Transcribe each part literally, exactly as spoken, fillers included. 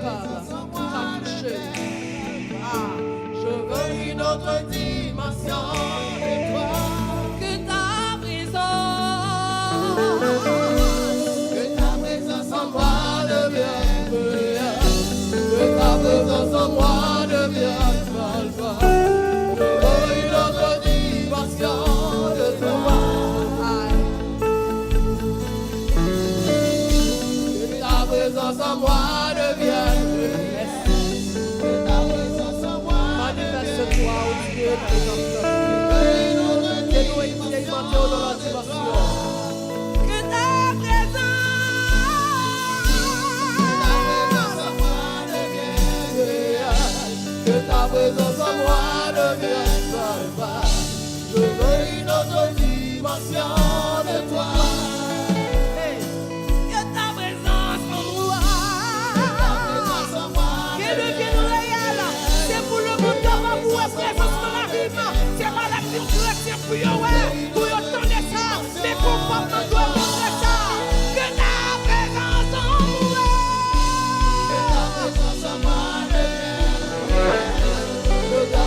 Ka touche. Ah, je veux une autre dimension de toi. Que ta présence. Que ta présence en moi devienne meilleure. Que ta présence en moi devienne palpable. Je veux une autre dimension de toi. Aïe. Que ta présence en moi devienne. Manifeste-toi, ô Dieu, dans notre vie. Que nous expérimenter dans la dimension. Que ta présence. Que ta présence en moi devienne palpable. Je veux une autre dimension de toi. Hey. Que ta présence en moi. Que ta présence en moi. Que devienne réel. Se pou lemonn kapab wè prezans nan lavi m. Se pa lè m di m kretyen pou yo wè, pou yo tande sa. Men konpa m nan dwe montre sa. Que ta présence en moi. Que ta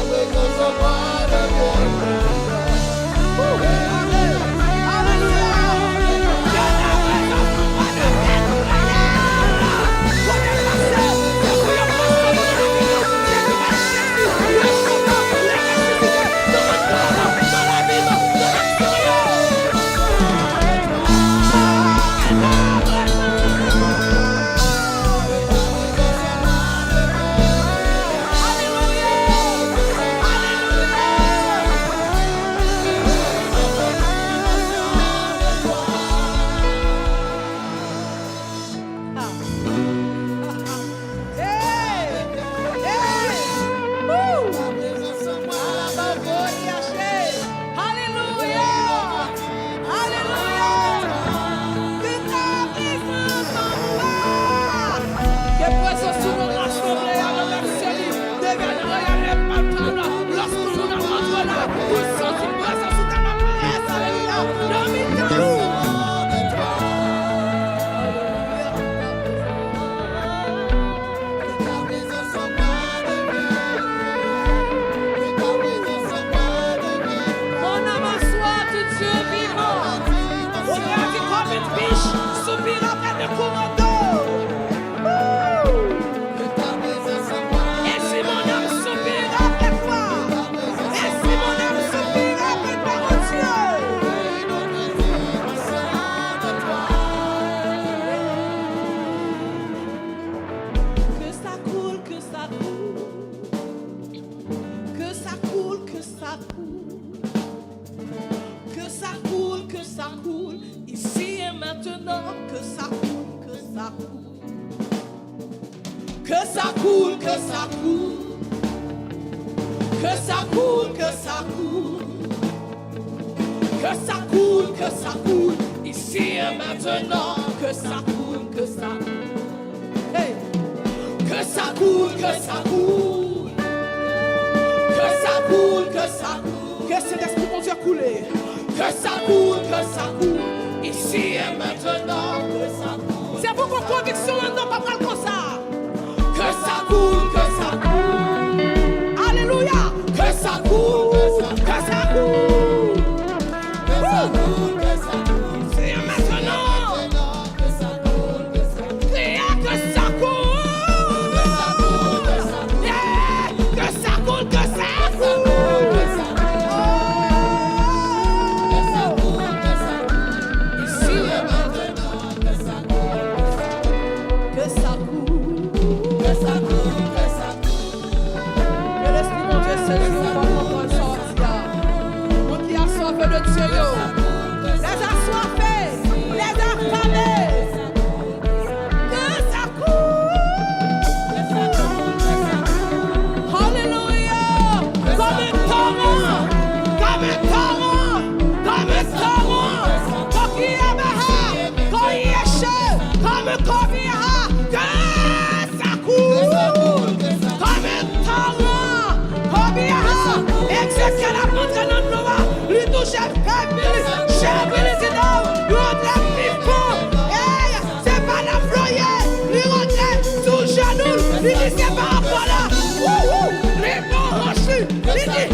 présence en moi. Hey! Hey! Woo! Alababoriache! Alelouya! Alelouya! Ke ta prezans an mwa! Ke prezans ou nan rasanble a, nan lèkseli, devyèn reyèl e palpab. Lòske moun ap rantre la, pou santi prezans ou ta nan prezans, alelouya, nan mitan nou. Mon âme a soif de Dieu vivant. Ou te di, comme une biche soupire après le courant d'eau. Et si mon âme soupire après toi, et si mon âme soupire après toi, mon Dieu. Que ça coule, que ça coule. Que ça coule, que ça coule. Que ça coule, que ça coule. Ici et maintenant, que ça coule, que ça coule. Que ça coule, que ça coule. Que ça coule, que ça coule. Que ça coule, que ça coule, ici et maintenant. Que ça coule, que ça coule. Hey. Que ça coule, que ça coule. Que ça coule, que ça coule. Ke Sentespri Bondye koule. Que ça coule, que ça coule, ici et maintenant. Que ça coule. Se pou gon konviksyon anndan pa pral konsa. Que ça coule, que ça coule. Alelouya. Que ça coule, que ça coule. Que ça coule, que ça coule. Seigneur, maintenant. Que ça coule, que ça coule. Prière, que ça coule. Que ça coule, que ça coule. Yeah. Que ça coule, que ça coule. Que ça coule, que ça coule. Ici et maintenant. Que sa koule. Que sa koule, que sa koule. Ke Lespri Bondye sezi w, fè w konprann sa w di a. Moun ki aswafe de Dye yo. Les assoiffés, les affamés. Que ça coule. Alelouya. Comme un torrent, comme un torrent, comme un torrent. Kokiyabaha. Koyeshe, kòm kobiyaha, ke sa koule, kòm toran, kobiyaha, Ezekyèl ap rantre nan dlo a, li touche fèb li, chèv li, li di non, li rantre pi fon, ey, se pa nan flo ye, li rantre sou jenou l, Vini!